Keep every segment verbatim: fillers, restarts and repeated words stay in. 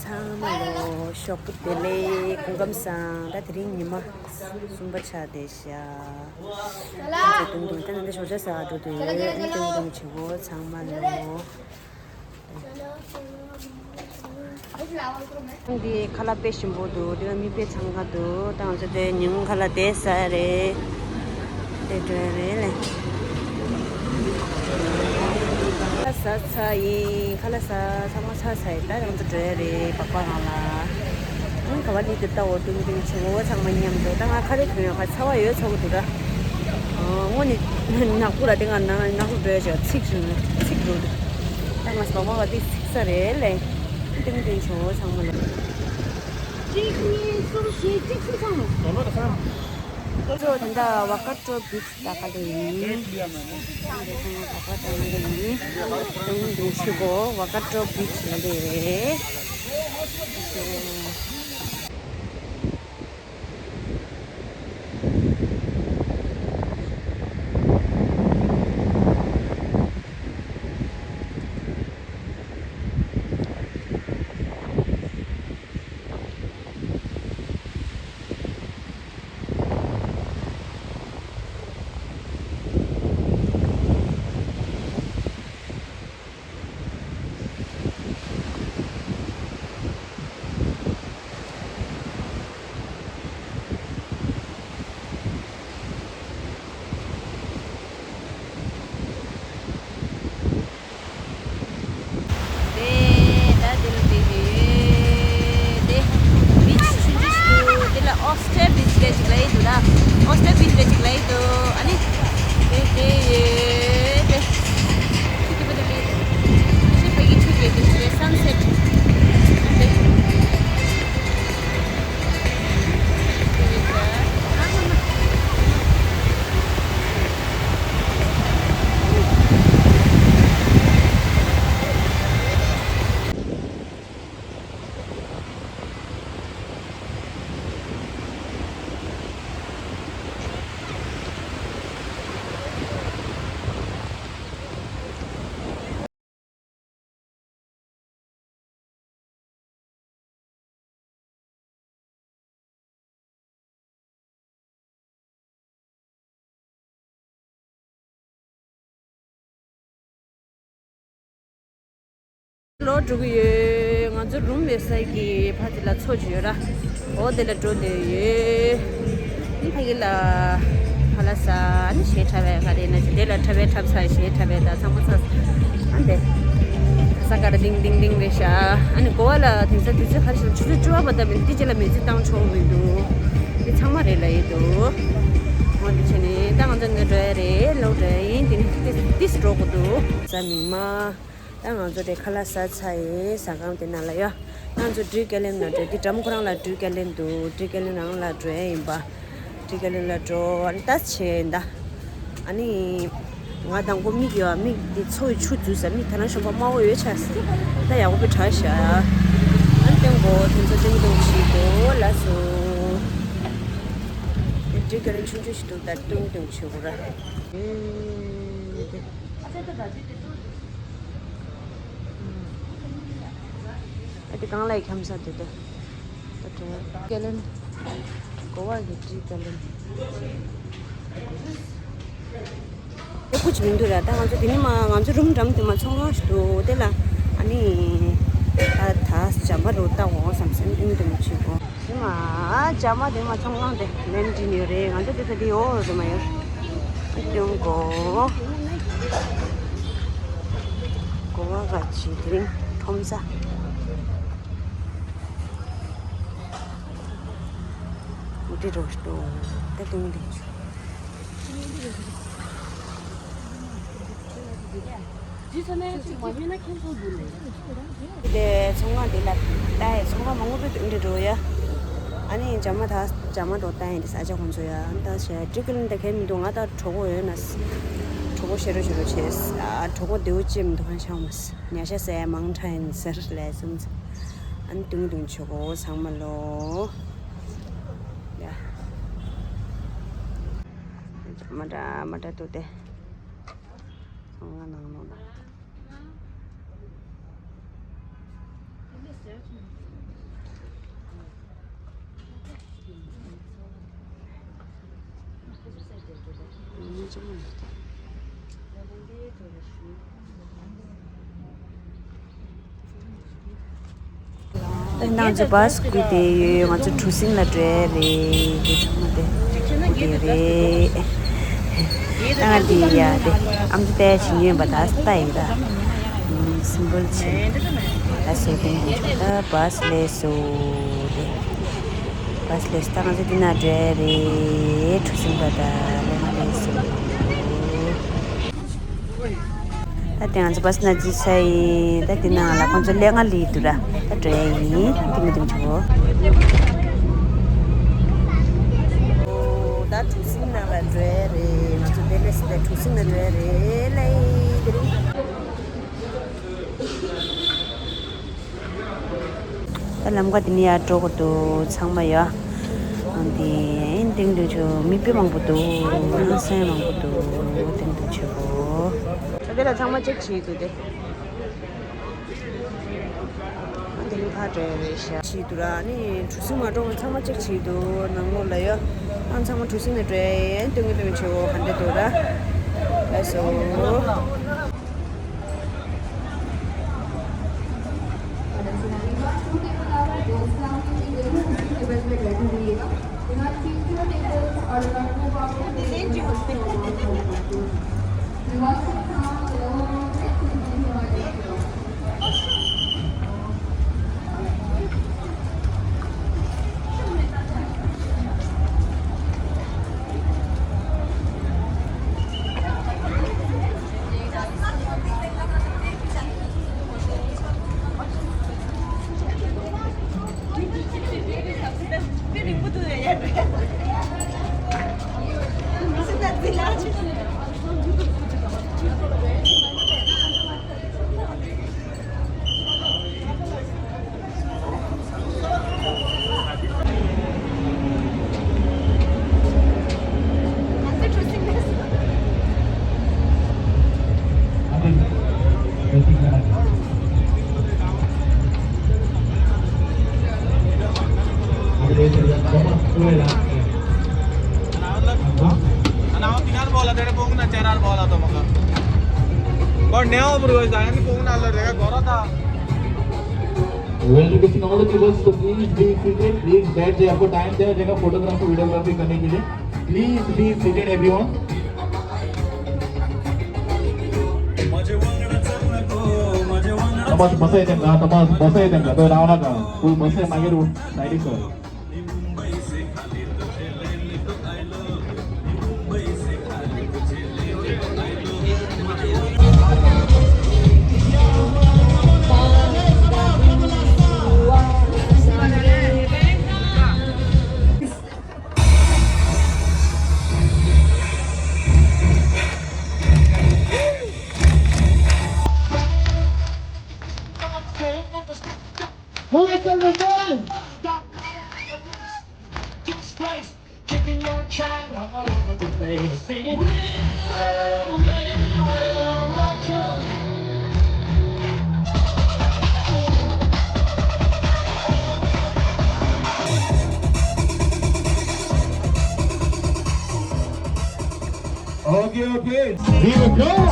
ཚང་མ་ལོ་ཞོགས་པ་བདེ་ལེགས། སྐུ་ཁམས་བཟང་། ད་དེ་རིང་ཉི་མ་གསུམ་པ་ཆགས་བསྡད་ཤག་ཁྱེད་ཚོ་དུང་དུང་ད་ནི་འདི་ཞོགས་ཇ་ཟ་འགྲོ་དུས་ཨ་ནི་དུང་དུང་བྱེད་པོ་ཚང་མ་ལོ། འདི་ཁ་ལག་དཔེ་ཞིམ་པོ་འདུག་འདི་ལ་མི་དཔེ་འཚང་ཁ་འདུག་ད་ང་ཚོ་དེ་ཉིན་གུང་ཁ་ལག་དེ་ཟ་རེད། དེ་འགྲོ་ཡ་རེད་ལེ། ཁ་ལག་ཟ་ཚར་ཡིན། ཁ་ལག་ཟ་ཚང་མ་ཚར་ཚར་ཡིན། ད་ང་ཚོ་འགྲོ་ཡ་རེད། སྦག་སྦག་གང་ལ། ཨང་ག་བ་ལི་དེ་ལྟ་འོ་ཏུང་ཏུང་བྱེད་འོ་ཚང་མ་མཉམ་དུ། ད་ང་ཁ་རེ་གོན་ཡོད་ཁ་ཚ་བ་ཡོད་ཚོགས་འདུག་ད། དངོས་ནི་ནག་པོ་ལ་དེ་ང་ནང་ནག་པོ་འགྲོ་ཡ་ཆོག་ཚིག་རུ་ཚིག་རུ་འདུག་ད་ང་སྦག་སྦག་ག་དེ་ཚིག་ས་རེད་ལེ། ཏུང་ཏུང་བྱེད་འོ་ཚང་མ་ལ། གཅིག་གཉིས་གསུམ་བཞི་གཅིག་གསུམ་ཚང་མ། ཁོ་ཚོ་ད་ལྟ་ཝ་ཀ་ཏྲོ་བིཆ་ལ་ཁ་ལེ་ཡིན། ཝ་ཀ་ཏྲོ་ལ་ལེ་ཡིན། ཏུང་ཏུང་ཆུ་གོ་ཝ་ཀ་ཏྲོ་བིཆ་ལ་ལེ་རེད། དེ་ད་དེ་ལ་དེ་དེ་དེ་བིཆ་ཆུང་ཆུང་ཞིག་འདུག་དེ་ལ་ཨོས་ཊར་བིཆ་ལབ་ཅིག་ལབ་ཡི་འདུག་ད་ཨོས་ཊར་བིཆ་ལབ་ཅིག་ལབ་ཡི་འདུག་ཨ་ནི་དེ་དེ་ཡོད་དེ། ཆུ་དེ་པ་དེ་ལས་ཆུ་ཕ་གི་ཆུ་རྒྱས་དེ་ཆུ་ལས་སན་སེཊ་དེ། ལོག་འགྲོ་གི་ཡོད། ང་ཚོ་རུམ་ཡོད་ས་གི་ཕ་དེ་ལ་མཚོ་ཅིག་ཡོད་ར། འོ་དེ་ལ་འགྲོ་བསྡད་ཡོད། ཨ་ནི་ཕ་གི་ལ་ཁ་ལག་ཟ། ཨ་ནི་གཞས་འཁྲབ་པའི་ག་རེ་ན་ཅི་དེ་ལ་འཁྲབ་པའི་འཁྲབ་ས་གཞས་འཁྲབ་པའི་ད་ཚང་མ་ཚ། ཨ་འདི་ས་ཀ་ར་ཏིང་ཏིང་ཏིང་རེད་ཤག་ཨ་ནི་གོ་བ་ལ་དེང་སང་དུས་ཚོད་ག་རེ་ཞིག་ཆུ་ཚོད་བཅུ་པ་བར་ད་མི་འདི་ཅི་ལ་མི་ཚེ་བཏང་ཆོག་མི་འདུག་འདི་ཚང་མ་རེད་ལ་ཡིན་འདུག་འོ་འདི་བྱས་ནས་ད་ང་ཚོ་ནི་འགྲོ་ཡ་རེད། ལོག་འགྲོ་ཡ་ཡིན། དེ་ནི་ཏིས་ཏིས་འགྲོ་དགོས་འདུག་གཟའ་མིག་དམར། ད་ང་ཚོ་དེ་ཁ་ལག་ཟ་ཚར་ཡིན། ཟ་ཁང་དེ་ནང་ལ་ཡོད། ང་ཚོ་ཌི་ཀེ་ལན་ལ་འགྲོ། དེ་འགྲམ་ཁོ་རང་ལ་ཌི་ཀེ་ལན་འདུག་ཌི་ཀེ་ལན་ནང་ལ་འགྲོ་ཡ་ཡིན་པ། ཌི་ཀེ་ལན་ལ་འགྲོ། ཨ་ནི་ད་བྱས་ཡིན་ད། ཨ་ནི་ང་དང་པོ་མིག་ཡོད། མིག་དེ་མཚོ་ཡི་ཆུ་འཛུལ་ས། མིག་ད་ནང་གཞོན་པ་དམར་པོ་ཡོད་ཆགས་ས། ད་ཡག་པོ་དྲག་ཤག་ཨ་ནི་སྟོན་གོ་དེ་ཚོ་སྟོན་སྟོན་བྱེད་དགོས་ལ་སོ། དེ་ཌི་ཀེ་ལན་ཆུང་ཆུང་ཞིག་འདུག་ད་སྟོན་སྟོན་བྱེད་དགོས་ར། ཨེ་དེ། ཨ་དེ་གང་ལ་ཡི་འཁྱམ་ས་དེ་དེ། ད་དྲན་ཀེ་ལན། གོ་བ་གི་ཏྲི་ཀེ་ལན། དེ་ཀུ་ཅི་མི་འདུག་ར། ད་ང་ཚོ་དེ་ནི་མ་ང་ཚོ་རུམ་འགྲམ་དེ་མ་ཚོང་ཁང་ཞིག་འདུག་དེ་ལ་ཨ་ནི། ད་ད་ཇ་མ་རུ་ལྟ་འོང་བསམ་སེམས་ཨིན་དུ་མི་བྱེད་གོ་དེ་མ་ཇ་མ་དེ་མ་ཚོང་ཁང་དེ་ལན་ཏྲི་ནི་རེད། ང་ཚོ་དེ་ཚོ་དེ་ཡོད་རེད་མ་ཡོད། སྟོན་གོ་གོ་བ་ག་ཅི་དེ་རིང་ཁྲོམ་ས། འདི་རུ་སྟོན་ད་སྟོན་དེ་ཆུ། དེ་ཚོ་ནས་ཅིག་མ་ཉོས་ན་ཁྱེད་ཚོ་འདུག་ལེ། དེ་ཚོང་ཁང་དེ་ལ་ལྟ་ཡ། ཚོང་ཁང་མང་པོ་འདི་འགྲོ་ཡ། ཨ་ནི་ཇ་མ་ད་ཇ་མ་འགྲོ་ལྟ་ཡ་འདི་ས་ཆ་ཁོང་ཚོ་ཡ། ཨ་ནི་ད་ཞེ་ཏྲི་ཀི་ལིན་ད་གས་མི་འདུག་ང་ད་གྲོད་ཁོག་ཡོད་ན་གྲོད་ཁོག་ཤེ་རོ་ཤེ་རོ་བྱས། ཨ་གྲོད་ཁོག་བདེ་བོ་ཅི་མི་འདུག་གང་ཤ་མ་ཉ་ཤ་ཟ་ཡ་མང་དྲགས་ཡིན་ཟེར་ལས་སོང་ཙང་། ཨ་ནི་དུང་དུང་ཆོག་གོ་ཚང་མ་ལོ། ཡ། མ་འདྲ་མ་འདྲ་འདུག་སྟེ། ང་ནང་ནང་ལ། ད་ནང་ཚོ་བཱ་སི་བརྒྱུད་དེ་ཡོད། ང་ཚོ་གྲུ་གཟིངས་ལ་འགྲོ་ཡ་རེད། དེ་ཚང་མ་དེ་དེ་རེད། ད་ང་དེ་ཡ་དེ་ཨམ་ཅོག་བལྟ་ཡ་བྱེད་ཉོས་པ་ད་ལྟ་ཡིན་ད། སིམ་པལ་ཆེ། ད་སེ་ཏིང་དེ་ད་བཱ་སི་སླེབས་སོང་དེ། བཱ་སི་སླེབས་སོང་། ད་ང་ཚོ་དེ་ན་འགྲོ་ཡ་རེད། གྲུ་གཟིངས་ལ་ད་སླེབས་མ་སླེབས་སོང་། ད་དེ་ང་ཚོ་བཱ་སི་ནང་འཛུལ་ཚར་ཡིན། ད་དེ་ནང་ལ་ཁོང་ཚོ་ལས་ང་ལས་འདུག་ར། ད་འགྲོ་ཡ་ཡིན། ཏིང་ཏིང་ཆུ་བོ། ད་གྲུ་གཟིངས་ནང་ལ་འགྲོ་ཡ་རེད། ང་ཚོ་དེ་ལས་ད་གྲུ་གཟིངས་ནང་འགྲོ་ཡ་རེད། ལས་དེ་རིང་། ད་ལམ་ཁ་དེ་ནས་ཡར་འགྲོ་དགོས་འདུག་ཚང་མ་ཡ། འདི་ཏིང་ཏིང་ཆུ་མི་དཔེ་མང་པོ་འདུག་ཧང་སང་མང་པོ་འདུག་ཏིང་ཏིང་ཆུ་བོ། ད་དེ་ལ་ཚང་མ་ཅེག་བྱེད་འདུག་སྟེ། དེ་རིང་ཕར་འགྲོ་ཡ་རེད་ཤག་བྱེད་འདུག་ར། ཨ་ནི་གྲུ་གཟིངས་མ་འགྲོ་སྔོན་ཚང་མ་ཅེག་བྱེད་འདུག་ནང་ལོགས་ལ་ཡ། ཨ་ཚང་མ་གྲུ་གཟིངས་ནས་འགྲོ་ཡ་ཡིན། ཏིང་ཏིང་ཆུ་བོ་ག་འདྲ་འདུག་ར། ལགས་སོ། Well, requesting all the viewers to please be seated, please बैठ जाइए, आपको टाइम दिया जाएगा फोटोग्राफी वीडियोग्राफी करने के लिए। Please be seated everyone. Thomas बसाय तेंगा, तमास बसाय तेंगा, तो रावणा का, कोई बसाय मागे रो, साइड कर। Who is the rebel? Stop. Jesus Christ, kicking your child all over the place. Sing it. Okay, okay. Viva Goa!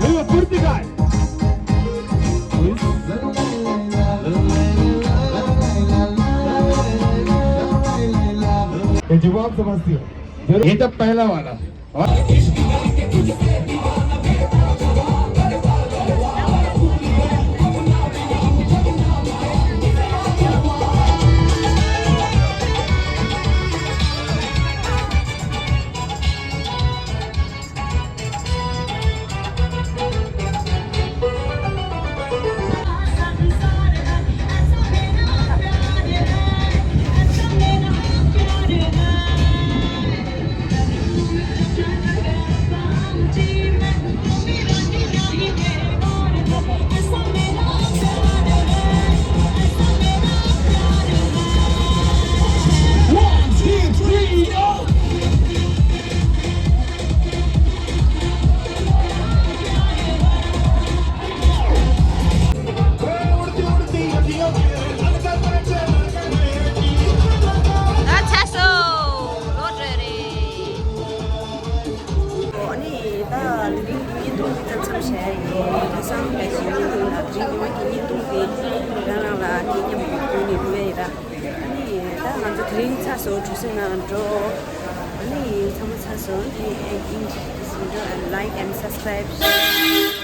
Viva Portugal! ये जवाब समझती हो? ये तो पहला वाला। ལ་དེ་རིང་གི་བརྙན་ཐུང་འདི་ཙམ་བྱས་ཡིན། ཁ་སང་ཕལ་ཆེར་བརྙན་ཐུང་ལ་དེ་རིང་ཉི་མ་གི་བརྙན་ཐུང་དེ་རང་རང་ལ་ངས་མཉམ་དུ་བསྐུར་ནས་འགྲོ་ཡ་ཡིན་ར། ཨ་ནི་ད་ང་ཚོ་དེ་རིང་ཚར་སོང་། གྲུ་གཟིངས་ནང་འགྲོ། ཨ་ནི་ཚང་མ་ཚར་སོང་། དེ་ཨེ་ཨིན་ཇི་ཞིག་འགྲོ། And like and subscribe.